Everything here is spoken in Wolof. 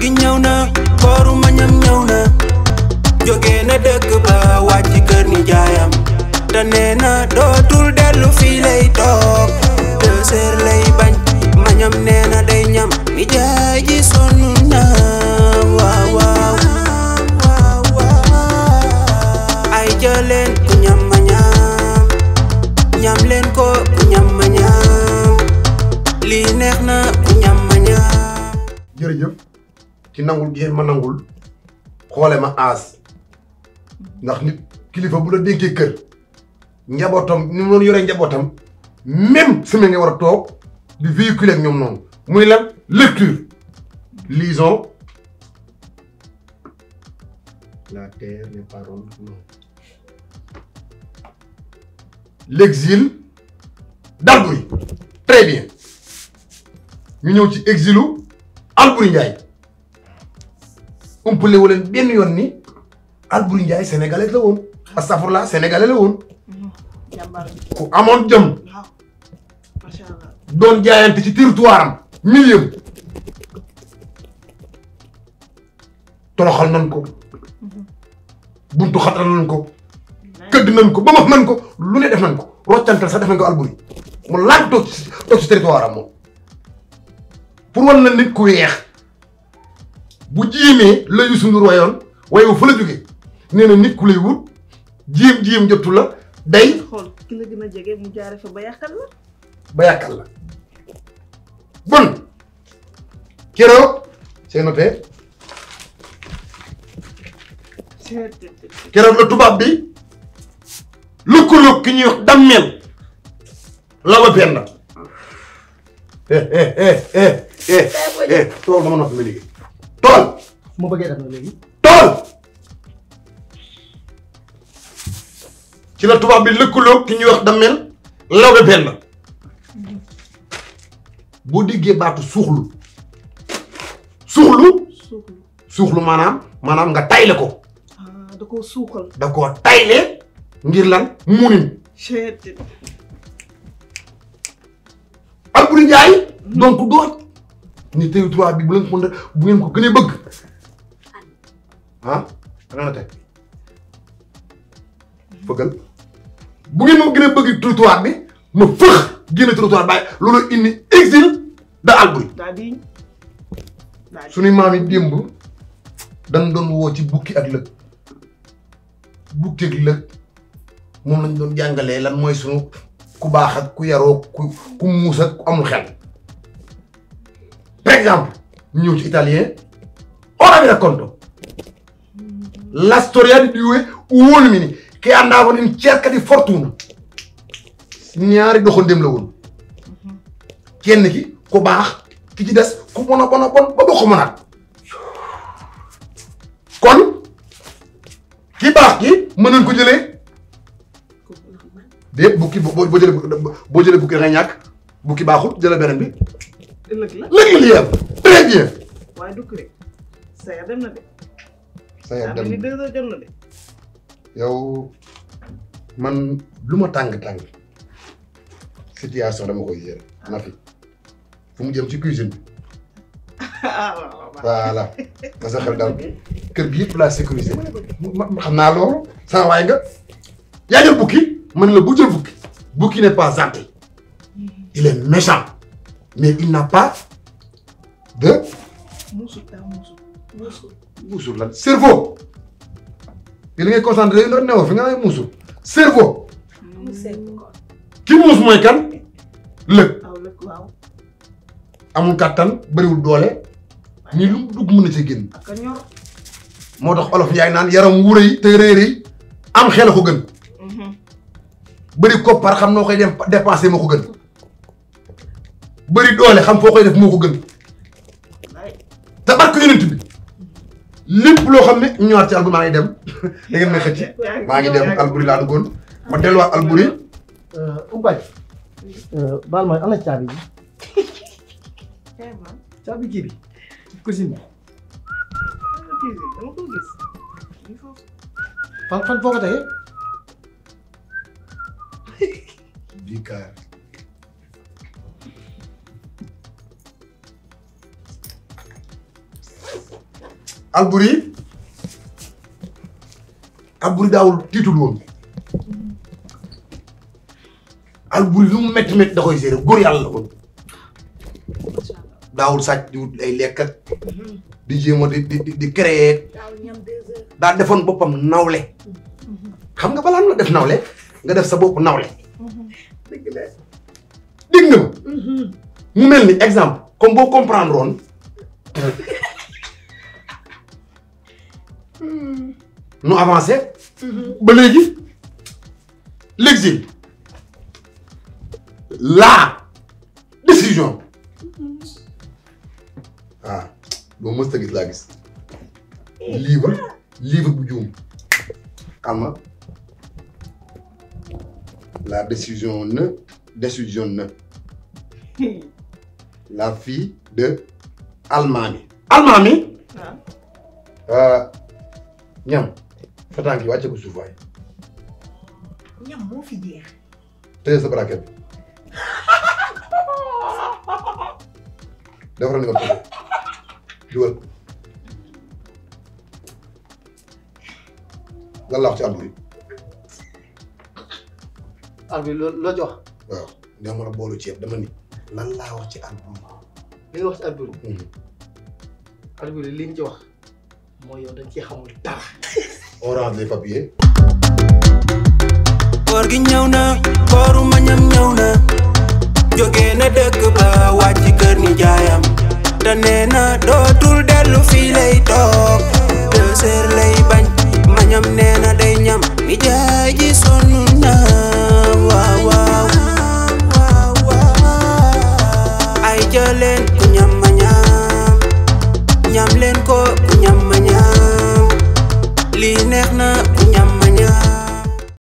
gi ñëw na kooru mañam ñëw na jóge na dëkk ba wàcc kër ni jaayam te nee na dootul dellu fii lay toog 2 heures lay bañ mañam nee na day ñam ni jaay ji sonn na waaw waaw ay jëleen ku ñam ma ñam leen ko ku ñam ma ñam lii neex na ku ñam ma ñam. jërëjëf ci nangul ngeen ma nangul xoole ma aas ndax nit kilifa bu la dénkee kër njabootam ni mu doon yoree njabootam même semaine nga war a toog di véhiculer ak ñoom noonu muy lan lecture lisons la terre n'est pas ronde non l'exil d'Albouri très bien ñu ñëw ci exilu Albouri Ndiaye umpale wu leen benn yoon ni Albouri Ndiaye sénégalais la woon astafurlah sénégalais la woon ku amoon jëm doon jaayante ci territoire am milieu toroxal nan ko buntu xatal nan ko këdd nan ko ba nan ko lu ne def nan ko roccantal sax def nañ ko Albouri mu laaj toog ci territoire am moom pour wan na nit ku weex bu jiimee la Youssou Ndour wayoon wayewu fa la jóge nee na nit ku lay wut jiim jotu la day xool ki la gën a jege mu jaare fa ba yàqal la bon keroog c'est noté keroog la tubaab bi lëkkaloog ki ñuy wax dammeel la ba penn tool dama noppi ba léegi tool moo bëggee def na léegi tool ci la tubaab bi lëkkaloo ki ñuy wax dammel law be benn boo déggee baatu suuxlu maanaam nga tayle ko da koo suuxal da koo tayle ngir lan munin Albouri Ndiaye donc doo ni territoire bi bu ngeen ko gënee bëgg ah danga na teg fëggal bu ngeen ma gën a bëgg territoire bi ma fëx génne territoire bàyyi loolu indi exil de Albouri suñu maam yi démb dañ doon woo ci bukki ak lëg moom lañ doon jàngalee lan mooy suñu ku baax ak ku yaroo ku muus ak ku amul xel par exemple ñëw ci italien ora mi racconto la storia di 2 uomini che andavano in cerca di fortuna ñaari doxandéem la woon kenn ki ku baax ki ci des ku bon ba boo ko mënaat kon ki baax ki mën nañ ko jëlee déet bukki boo jëlee bukki da ngay ñàkk bukki baaxul jëlee beneen bi lëg la lii am très bien waaye dukk rek sa ya dem na de ni 2 heures dem na de yow man lu ma tàng situation dama koy yére na fi fu mu jëm ci cuisine bi voilà na sa xel daal kër gi yëpp laa sécuriser xam naa loolu sama waay nga yaa jël bukki man la bu jël bukki n'est pas gentil il est méchant mais il n'a pas de muusul lan cerveau yi li ngay concentré loolu newo fi nga ne muusul cerveau ki muus mooy kan lëg amul kàttan bëriwul doole nii lu dugg mën na ci génn moo tax olof Njaay naan yaram wuure yi te réer am xel a ko gën bëri koppar xam noo koy dem dépensé moo ko gën bëri doole xam foo koy def moo ko gën te barke yonent bi lépp loo xam ne ñëwaat ci Albouri maa ngi dem da ngeen may xëcc maa ngi dem Albouri laa duggoon ma delluwaat Albouri Umpay baal ma ana caabi ji caabi kii bi cuisine bi fan foo ko tegee bii kaar Alboury daawul tiitul woon Alboury lu mu métti da koy gérer góor yàlla la woon daawul sàcc di wut ay lekkat di jéem a di créer daa defoon boppam nawle xam nga balaa nga def nawle nga def sa bopp nawle dégg nga mu mel ni exemple comme boo comprendre woon nu avancé ba léegi l'exil la décision boo mës a gis laa gis livre bu juum xam nga la décision ne la fille de Almami ñam fatanki wàcce ko suuf waay ñam moo fi jeex. tëye sa braquette bi defaral ni nga tëye dugal lan la wax ci Alboury loo ci wax. waaw nga mën a boolu ceeb dama ni lan laa wax ci Alboury li nga wax ci Alboury. Alboury li ñu ci wax mooy yow dañ ciy xamul dara. on range les papiers. koor gi ñëw na kooru mañam ñëw na jóge na dëkk ba wàcc kër ni jaayam te nee na dootul dellu fii lay toog 2 heures lay bañ mañam nee na day ñam ni jaay ji sonn na waaw ay jëleen ku ñam ma ñam leen ko ku ñam ma ñam lii neex na ku ñam ma ñam